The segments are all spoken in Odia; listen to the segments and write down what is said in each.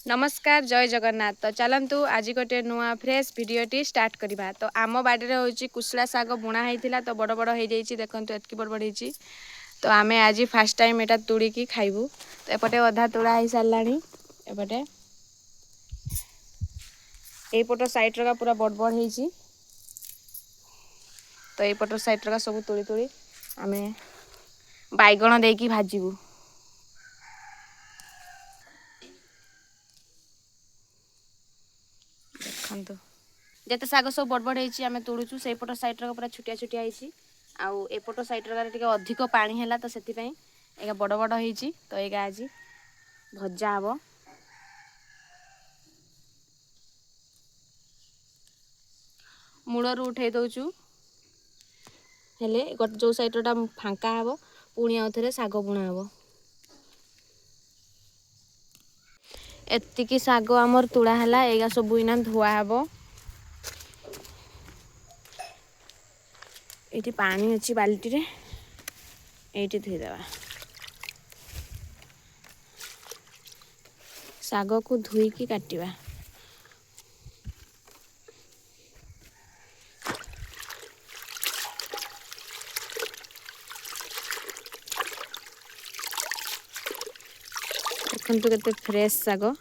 ନମସ୍କାର, ଜୟ ଜଗନ୍ନାଥ। ତ ଚାଲନ୍ତୁ, ଆଜି ଗୋଟେ ନୂଆ ଫ୍ରେଶ୍ ଭିଡ଼ିଓଟି ଷ୍ଟାର୍ଟ କରିବା। ତ ଆମ ବାଡ଼ିରେ ହେଉଛି କୁଶଳା ଶାଗ ବୁଣା ହେଇଥିଲା, ତ ବଡ଼ ବଡ଼ ହେଇଯାଇଛି। ଦେଖନ୍ତୁ, ଏତିକି ବଡ଼ ବଡ଼ ହେଇଛି। ତ ଆମେ ଆଜି ଫାର୍ଷ୍ଟ ଟାଇମ୍ ଏଇଟା ତୁଳିକି ଖାଇବୁ। ତ ଏପଟେ ଅଧା ତୁଳା ହେଇସାରିଲାଣି। ଏପଟେ ଏଇପଟ ସାଇଡ଼୍ର ପୁରା ବଡ଼ ବଡ଼ ହେଇଛି। ତ ଏଇପଟ ସାଇଡ଼୍ର ସବୁ ତୁଳି ତୁଳି ଆମେ ବାଇଗଣ ଦେଇକି ଭାଜିବୁ। ଦେଖନ୍ତୁ, ଯେତେ ଶାଗ ସବୁ ବଡ଼ ବଡ଼ ହେଇଛି ଆମେ ତୋଳୁଛୁ। ସେଇପଟ ସାଇଡ଼୍ର ପୁରା ଛୋଟିଆ ଛୋଟିଆ ହେଇଛି, ଆଉ ଏପଟ ସାଇଡ଼୍ର ଟିକେ ଅଧିକ ପାଣି ହେଲା, ତ ସେଥିପାଇଁ ଏଇଟା ବଡ଼ ବଡ଼ ହେଇଛି। ତ ଏଇଟା ଆଜି ଭଜା ହବ। ମୂଳରୁ ଉଠେଇ ଦେଉଛୁ, ହେଲେ ଯେଉଁ ସାଇଡ଼୍ଟା ଫାଙ୍କା ହେବ, ପୁଣି ଆଉ ଥରେ ଶାଗ ବୁଣା ହେବ। ଏତିକି ଶାଗ ଆମର ତୁଳା ହେଲା। ଏଇଗା ସବୁ ଏଇନା ଧୁଆ ହେବ। ଏଇଠି ପାଣି ଅଛି ବାଲ୍ଟିରେ, ଏଇଠି ଧୋଇଦେବା। ଶାଗକୁ ଧୋଇକି କାଟିବା। ଦେଖନ୍ତୁ, କେତେ ଫ୍ରେଶ୍ ଶାଗ।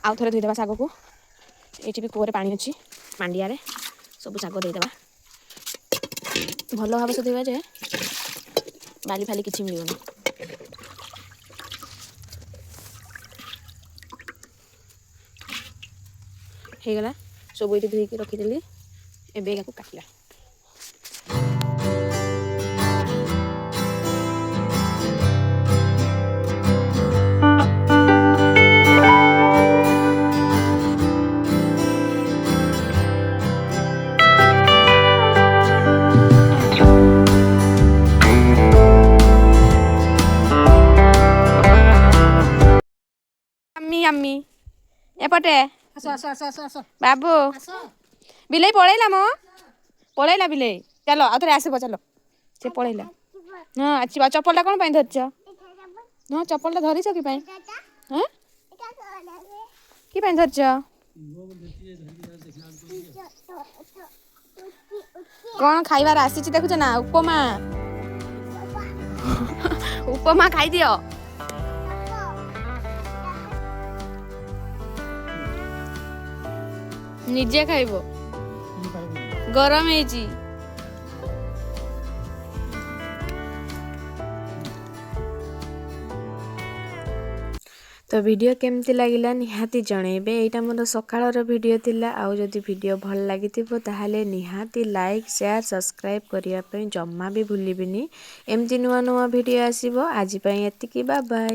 ଆଉ ଥରେ ଧୋଇଦେବା ଶାଗକୁ। ଏଇଠି ବି କୂଅରେ ପାଣି ଅଛି, ମାଣ୍ଡିଆରେ ସବୁ ଶାଗ ଦେଇଦେବା। ଭଲ ଭାବେ ସେ ଧୋଇବା ଯେ ବାଲି ଫାଲି କିଛି ମିଳିବନି। ହେଇଗଲା, ସବୁ ଏଇଠି ଧୋଇକି ରଖିଦେଲି। ଏବେ ଏହାକୁ କାଟିବା। Yummy yummy. ଏପଟେ। ଆସ, ଆସ, ଆସ, ଆସ, ଆସ। ବାବୁ। ଆସ। ବିଲେଇ ପଳେଇଲା ମ, ପଳେଇଲା ବିଲେଇ। ଚାଲ, ଆଉ ଥରେ ଆସିବ, ଚାଲ। ସେ ପଳେଇଲା। ହଁ, ଆସିବ। ଚପଲଟା କ'ଣ ପାଇଁ ଧରିଛ? ହଁ, ଚପଲଟା ଧରିଛ କି ପାଇଁ? ହଁ, କି ପାଇଁ ଧରିଛ? କ'ଣ ଖାଇବାର ଆସିଛି ଦେଖୁଛ ନା? ଉପମା, ଉପମା ଖାଇଦିଅ। ନିଜେ ଖାଇବ, ଗରମ ହେଇଛି। ତ ଭିଡ଼ିଓ କେମିତି ଲାଗିଲା ନିହାତି ଜଣେଇବେ। ଏଇଟା ମୋର ସକାଳର ଭିଡ଼ିଓ ଥିଲା। ଆଉ ଯଦି ଭିଡ଼ିଓ ଭଲ ଲାଗିଥିବ, ତାହେଲେ ନିହାତି ଲାଇକ୍, ସେୟାର, ସବସ୍କ୍ରାଇବ୍ କରିବା ପାଇଁ ଜମା ବି ଭୁଲିବେନି। ଏମିତି ନୂଆ ନୂଆ ଭିଡ଼ିଓ ଆସିବ। ଆଜି ପାଇଁ ଏତିକି, ବାଏ ବାଏ।